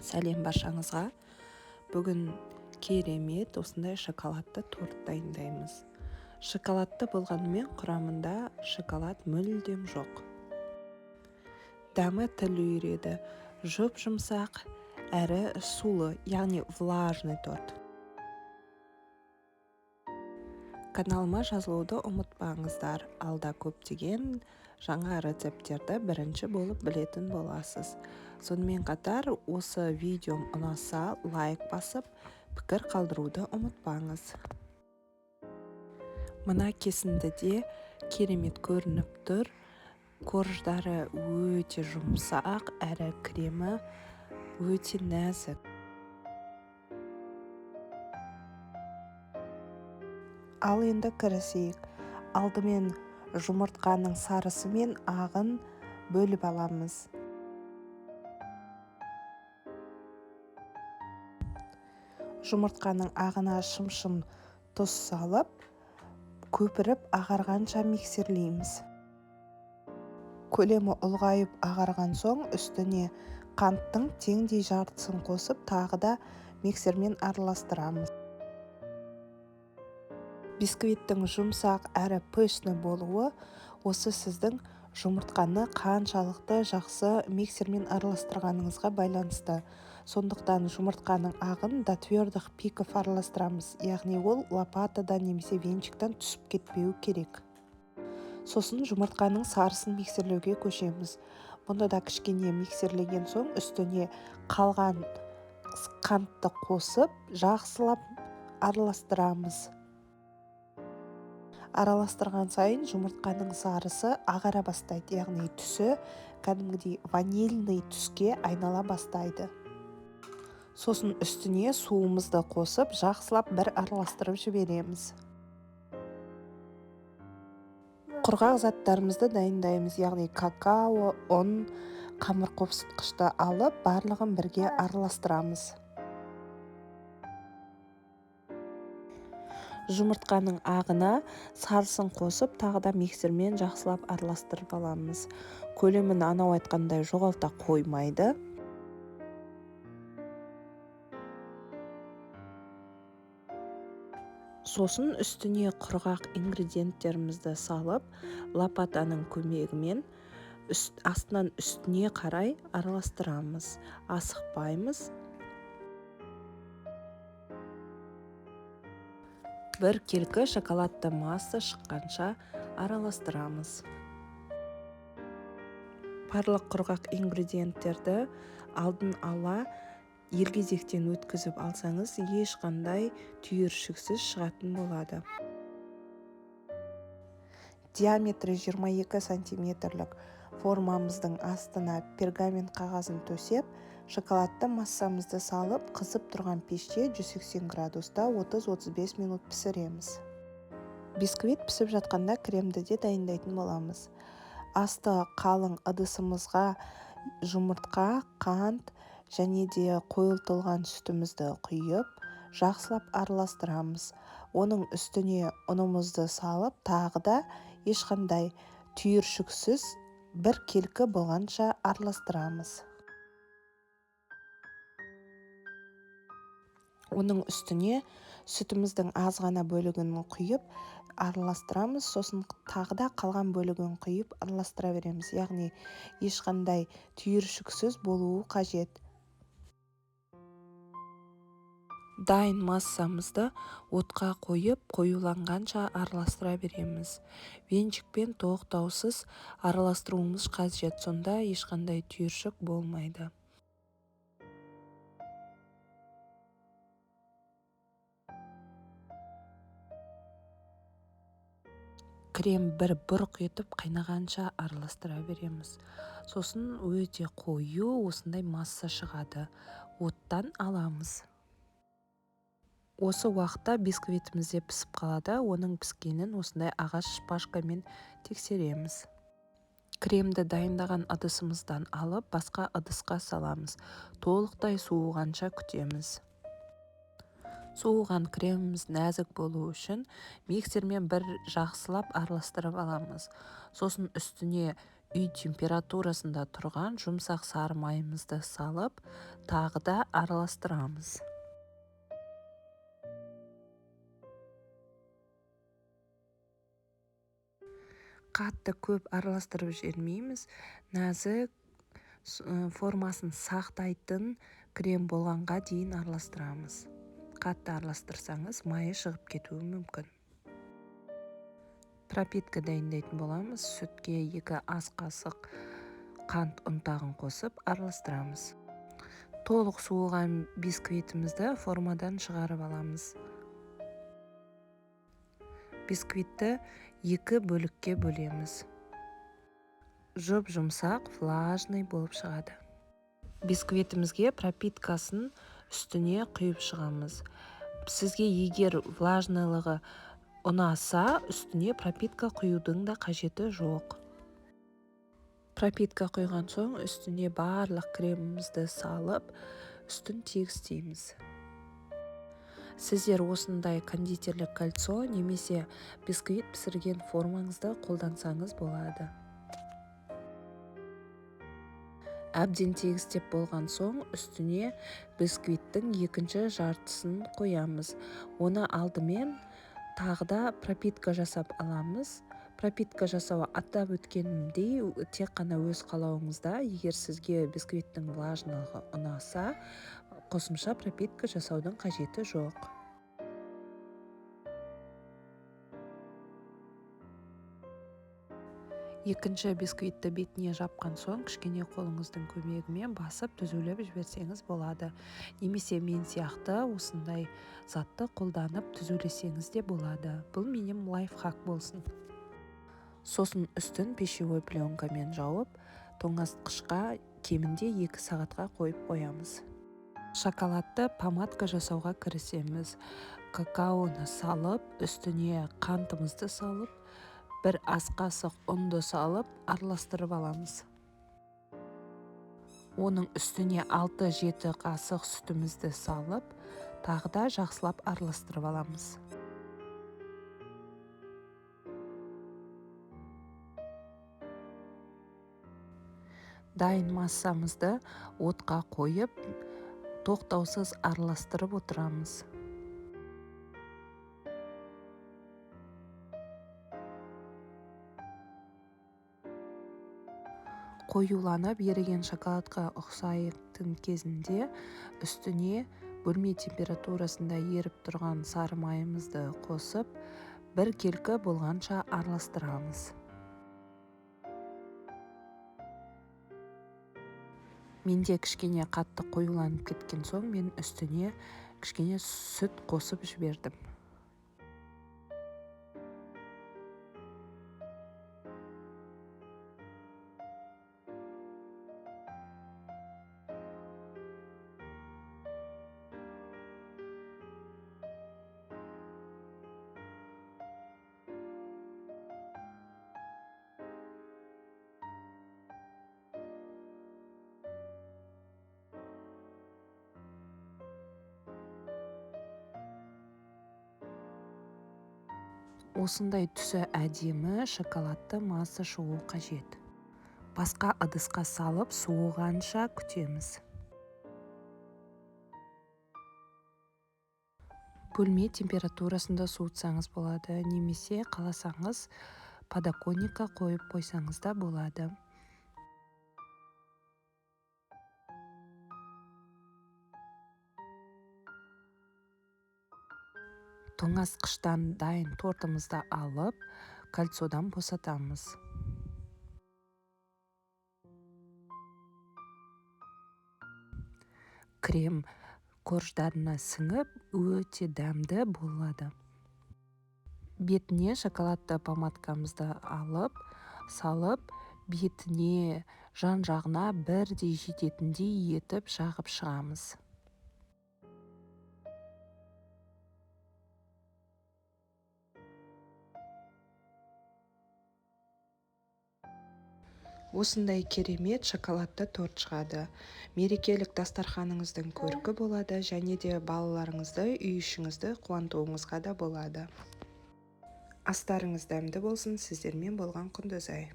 Сәлем баршаңызға. Бүгін керемет осындай шоколадты торт дайындаймыз. Шоколадты болғанымен құрамында шоколад мүлдем жоқ. Дәмі тіл үйіреді. Жұп-жұмсақ, әрі сулы, яғни влажный торт. Каналыма жазылуды ұмытпаңыздар. Алда көптеген жаңа рецепттерді бірінші болып білетін боласыз. Сонымен қатар осы видеом ұнаса лайк басып, пікір қалдыруды ұмытпаңыз. Мына кесіндіде керемет көрініп тұр. Корждары өте жұмсақ, әрі кремі өте нәзік. Ал енді кірісейік. Алдымен жұмыртқаның сарысы мен ағын бөліп аламыз. Жұмыртқаның ағына шымшым тұз салып, көпіріп ағарғанша миксерлейміз. Көлемі ұлғайып ағарған соң үстіне қанттың теңдей жартысын қосып, тағы да миксермен араластырамыз. Бисквиттің жұмсақ әрі пышный болуы осы сіздің жұмыртқаны қаншалықты жақсы миксермен араластырғаныңызға байланысты. Сондықтан жұмыртқаның ағын до твердых пиков араластырамыз, яғни ол лопатадан немесе венчиктен түсіп кетпеуі керек. Сосын жұмыртқаның сарысын миксерлеуге көшеміз. Бұны да кішкене миксерлеген соң үстіне қалған қантты қосып, жақсылап араластырамыз. Араластырған сайын жұмыртқаның сарысы ағара бастайды, яғни түсі кәдімгідей ванильный түске айнала бастайды. Сосын үстіне суымызды қосып, жақсылап бір араластырып жібереміз. Құрғақ заттарымызды дайындаймыз, яғни какао, ұн, қамыр қопсытқышты алып, барлығын бірге араластырамыз. Жұмыртқаның ағына сарысын қосып, тағы да миксермен жақсылап араластырып аламыз. Көлемін анау айтқандай жоғалта қоймайды. Сосын үстіне құрғақ ингредиенттерімізді салып, лопатаның көмегімен астынан үстіне қарай араластырамыз. Асықпаймыз. Бір келкі шоколадты масса шыққанша араластырамыз. Барлық құрғақ ингредиенттерді алдын ала елгезектен өткізіп алсаңыз, ешқандай түйіршіксіз шығатын болады. Диаметрі 22 сантиметрлік формамыздың астына пергамент қағазын төсеп, шоколадты массамызды салып, қызып тұрған пеште 180 градуста 30-35 минут пісіреміз. Бисквит пісіп жатқанда кремді де дайындайтын боламыз. Асты қалың ыдысымызға жұмыртқа, қант және де қойылтылған сүтімізді құйып, жақсылап араластырамыз. Оның үстіне ұнымызды салып, тағы да ешқандай түйіршіксіз бір келкі болғанша араластырамыз. Оның үстіне сүтіміздің аз ғана бөлігін құйып, араластырамыз, сосын тағы да қалған бөлігін құйып, араластыра береміз. Яғни ешқандай түйіршіксіз болуы қажет. Дайын массамызды отқа қойып, қоюланғанша араластыра береміз. Венчикпен тоқтаусыз араластыруымыз қажет, сонда ешқандай түйіршік болмайды. Крем бір бұрқ етіп қайнағанша араластыра береміз. Сосын өте қою осындай масса шығады. Оттан аламыз. Осы уақытта бисквитіміз де пісіп қалады. Оның піскенін осындай ағаш шпажкамен тексереміз. Кремді дайындаған ыдысымыздан алып, басқа ыдысқа саламыз. Толықтай суығанша күтеміз. Суыған креміміз нәзік болу үшін миксермен бір жақсылап араластырып аламыз. Сосын үстіне үй температурасында тұрған жұмсақ сары майымызды салып, тағы да араластырамыз. Қатты көп араластырып жібермейміз. Нәзік формасын сақтайтын крем болғанға дейін араластырамыз. Қатты араластырсаңыз, майы шығып кетуі мүмкін. Пропитка дайындайтын боламыз. Сүтке 2 ас қасық қант ұнтағын қосып араластырамыз. Толық суыған бисквитімізді формадан шығарып аламыз. Бисквитті 2 бөлікке бөлеміз. Жұп-жұмсақ, влажный болып шығады. Бисквитімізге пропиткасын үстіне құйып шығамыз. Сізге егер влажныйлығы ұнаса, үстіне пропитка құюдың да қажеті жоқ. Пропитка құйған соң үстіне барлық кремімізді салып, үстін тегістейміз. Сіздер осындай кондитерлік кольцо немесе бисквит пісірген формаңызды қолдансаңыз болады. Әбден тегістеп болған соң үстіне бисквиттің екінші жартысын қоямыз. Оны алдымен тағы да пропитка жасап аламыз. Пропитка жасау атап өткенімдей тек қана өз қалауыңызда. Егер сізге бисквиттің влажныйлығы ұнаса, қосымша пропитка жасаудың қажеті жоқ. Екінші бисквитті бетіне жапқан соң кішкене қолыңыздың көмегімен басып түзулеп жіберсеңіз болады. Немесе мен сияқты осындай затты қолданып түзулесеңіз де болады. Бұл менің лайфхак болсын. Сосын үстін пищевой пленкамен жауып, тоңазытқышқа кемінде 2 сағатқа қойып қоямыз. Шоколадты помадка жасауға кірісеміз. Какаоны салып, үстіне қантымызды салып, 1 ас қасық ұнды салып, араластырып аламыз. Оның үстіне 6-7 қасық сүтімізді салып, тағы да жақсылап араластырып аламыз. Дайын массамызды отқа қойып, тоқтаусыз араластырып отырамыз. Қоюланып еріген шоколадқа ұқсайтын кезінде үстіне бөлме температурасында еріп тұрған сары майымызды қосып, біркелкі болғанша араластырамыз. Менде кішкене қатты қоюланып кеткен соң мен үстіне кішкене сүт қосып жібердім. Осындай түсі әдемі шоколадты масса шығу қажет. Басқа ыдысқа салып суығанша күтеміз. Бөлме температурасында суытсаңыз болады, немесе қаласаңыз подоконникқа қойып қойсаңыз да болады. Тоңазытқыштан дайын тортымызды алып, кольцодан босатамыз. Крем корждарына сіңіп, өте дәмді болады. Бетіне шоколадты помадкамызды алып, салып, бетіне жан-жағына бірдей жететіндей етіп жағып шығамыз. Осындай керемет шоколадты торт шығады. Мерекелік дастарханыңыздың көркі болады, және де балаларыңызды, үй ішіңізді қуантуыңызға да болады. Астарыңыз дәмді болсын, сіздермен болған Құндызай.